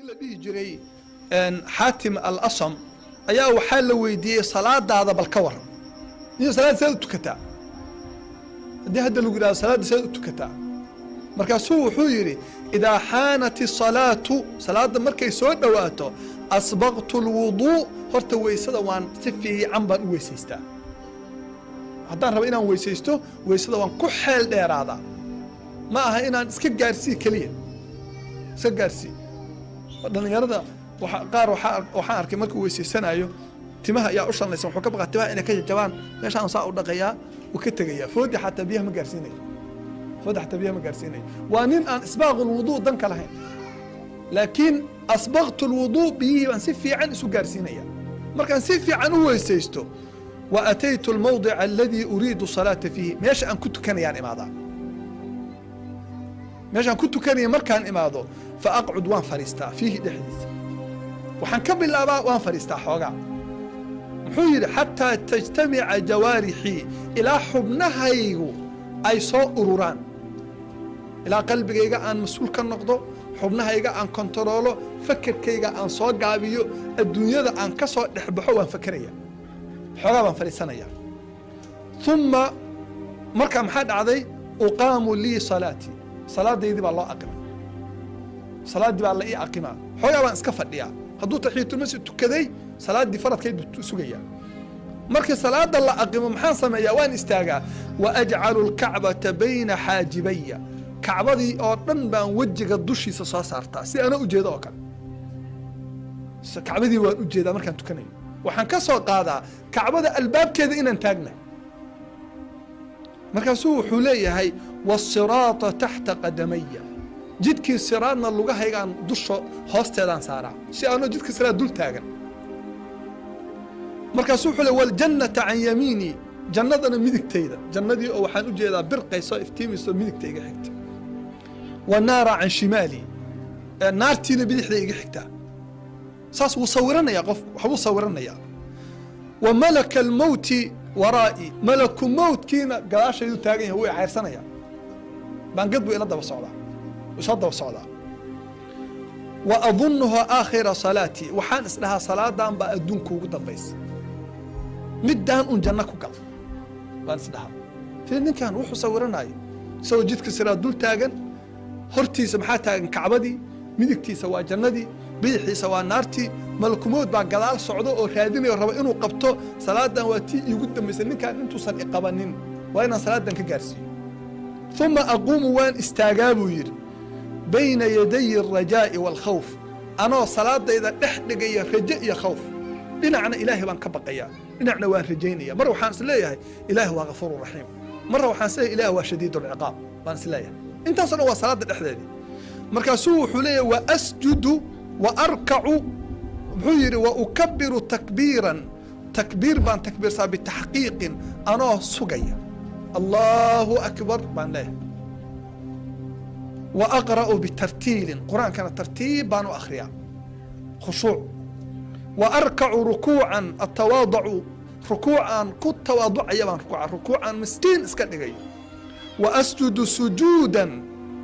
Nin la dhihi jiray Xaatim Al Asam ayaa waxaa la weydiiyey, "Salaadaada bal ka waran, niyo salaad seed u tukataa?" Haddii hadda lagu yidhahdo, "Salaadda seed u tukataa?" Markaasuu wuxuu yidhi, "إذا حانت الصلاة," salaadda markay soo dhowaato, "أسبغت الوضوء." Horta weysada waan si fiican baan u weysaystaa. Haddaan rabo inaan weysaysto, weysada waan ku xeel dheeraadaa. Ma aha inaan iska gaarsii keliya, iska gaarsii. Dhallinyarada qaar waxaan arkay markuu weysaysanayo timaha ayaa u shanlaysan, wuxuu ka baqaa timaha inay ka jajabaan. Meeshaan saa u dhaqayaa, wuu ka tegayaa. Foodi xataa biyaha ma gaarsiinayo, foodi xataa biyaha ma gaarsiinayo. Waa nin aan إسباغ الوضوء dan ka lahayn. Laakiin أسبغت الوضوء, biyihii baan si fiican isu gaarsiinaya. Markaan si fiican u weysaysto, وأتيت الموضع الذي أريد الصلاة فيه, meesha aan ku tukanayaan imaadaa. Meeshaan ku tukanaya markaan imaado, فأقعد, waan fadhiistaa, فيه, dhexdiisa. Waxaan ka bilaabaa, waan fadhiistaa xoogaa. Muxuu yidhi? "حتى تجتمع جوارحي," ilaa xubnahaygu ay soo ururaan, ilaa qalbigayga aan mas-uul ka noqdo, xubnahayga aan kontaroolo, fakerkayga aan soo gaabiyo, adduunyada aan ka soo dhex baxo. Waan fakeraya, xoogaa baan fadhiisanaya. ثم, markaa maxaa dhacday? "أقام لي صلاتي," salaadaydii baa loo aqima, salaaddii baa la ii aqimaa. Xoogaa baan iska fadhiyaa. Hadduu taxiyatulmasjid tukaday, salaaddii faradkayd buu sugayaa. Markii salaada la aqimo, maxaan sameeyaa? Waan istaagaa. "وأجعل الكعبة بين حاجبي," kacbadii oo dhan baan wejiga dushiisa soo saartaa, si ana ujeedo oo kale. Kacbadii waan ujeedaa markaan tukanayo. Waxaan ka soo qaadaa kacbada albaabkeeda inaan taagna. Markaasuu wuxuu leeyahay, "والصراط تحت قدمي," jidkii siraadna lugahaygaan dusha hoosteedaan saaraa, si aanoo jidka siraad dul taagan. Markaasuu wuxuu le, "والجنة عن يميني," jannadana midigtayda, jannadii oo waxaan u jeedaa birqayso, iftiimayso, midigta iga xigta. "والنار عن شمالي," naartiina bidixda iga xigtaa. Saas wuu sawiranayaa qofku, waxbuu sawiranayaa. "وملك الموت ورائي," malaku mowtkiina gadaashaydu taagan yahay, wuu cayrsanaya, baangad buu ila daba socdaa, isoo daba socdaa. "وأظنها آخر صلاتي," waxaan isdhahaa, salaadan baa adduunka ugu dambaysa, middaan un janno ku gal baan isdhahaa. Fi ninkan wuxuu sawiranayo, isagoo jidka siraad dul taagan, hortiisa maxaa taagan? Kacbadii. Midigtiisa waa jannadii, bidixiisa waa naartii. Malakumood baa gadaal socdo oo raadinayo, raba inuu qabto. Salaadan waa tii iigu dambaysay, ninkaan intuusan iqabanin waa inaan salaadan ka gaarsiiyo. "ثم أقوم," waan istaagaa buu yidhi, "بين يدي الرجاء والخوف," anoo salaadayda dhex dhigaya rajo iyo khawf. Dhinacna Ilaahay baan ka baqayaa, dhinacna waan rajaynaya. Mar waxaan is leeyahay, Ilaahi waa غفور رحيم. Marna waxaan is leeyahay, Ilahi waa شديد العقاب baan is leeyahay. Intaaso dhan waa salaada dhexdeedii. Markaasuu wuxuu leeyahay, "وأسجد وأركع." Muxuu yidhi? "وأكبر تكبيرا," takbiir baan takbiirsaa, "بتحقيق," anoo sugaya, الله أكبر baan leeyahay. "وأقرأ بترتيل," qur-aankana tartiib baan u akhriyaa, khushuuc. "وأركع ركوعا أتواضع," rukuucaan ku tawaaducaya baan rukuuca, rukuucaan miskiin iska dhigayo. "وأسجد سجودا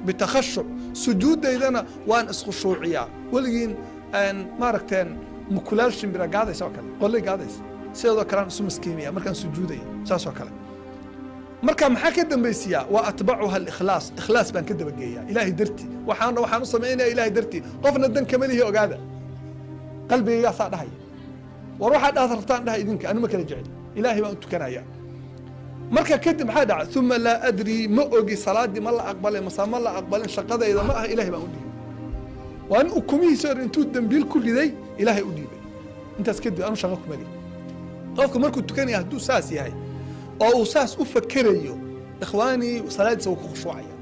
بتخشع," sujuuddaydana waan iskhushuuciyaa. Weligiin maaragteen mukulaal shimbira gaadaysa oo kale, qolley gaadaysa, sideedoo kale aan isu miskiimiya markaan sujuudaya, saas oo kale. Marka maxaa ka dambaysiyaa? "وأتبعها الإخلاص," ikhlaas baan ka dabageeyaa, Ilaahay dartii. Waxaan u samaynaya Ilaahay dartii, qofna dan kama lihi. Ogaada, qalbigaygaasaa dhahaya. War waxaa dhahad rabtaan dhaha idinka, anu ma kala jecel, Ilaahay baan u tukanaya. Marka kadib maxaa dhaca? "ثم لا أدري," ma ogi salaadii ma la aqbalay mase ma la aqbalin, shaqadayda ma aha, Ilahay baan u dhiibay. Waa nin ukumihiisa or intuu dambiil ku riday Ilaahay u dhiibay. Intaas kadib anu shaqo kuma lihi. Qofku markuu tukanaya hadduu saas yahay oo uu saas u fakerayo, ikhwaanii, salaadiisa wuu ku khushuucaya.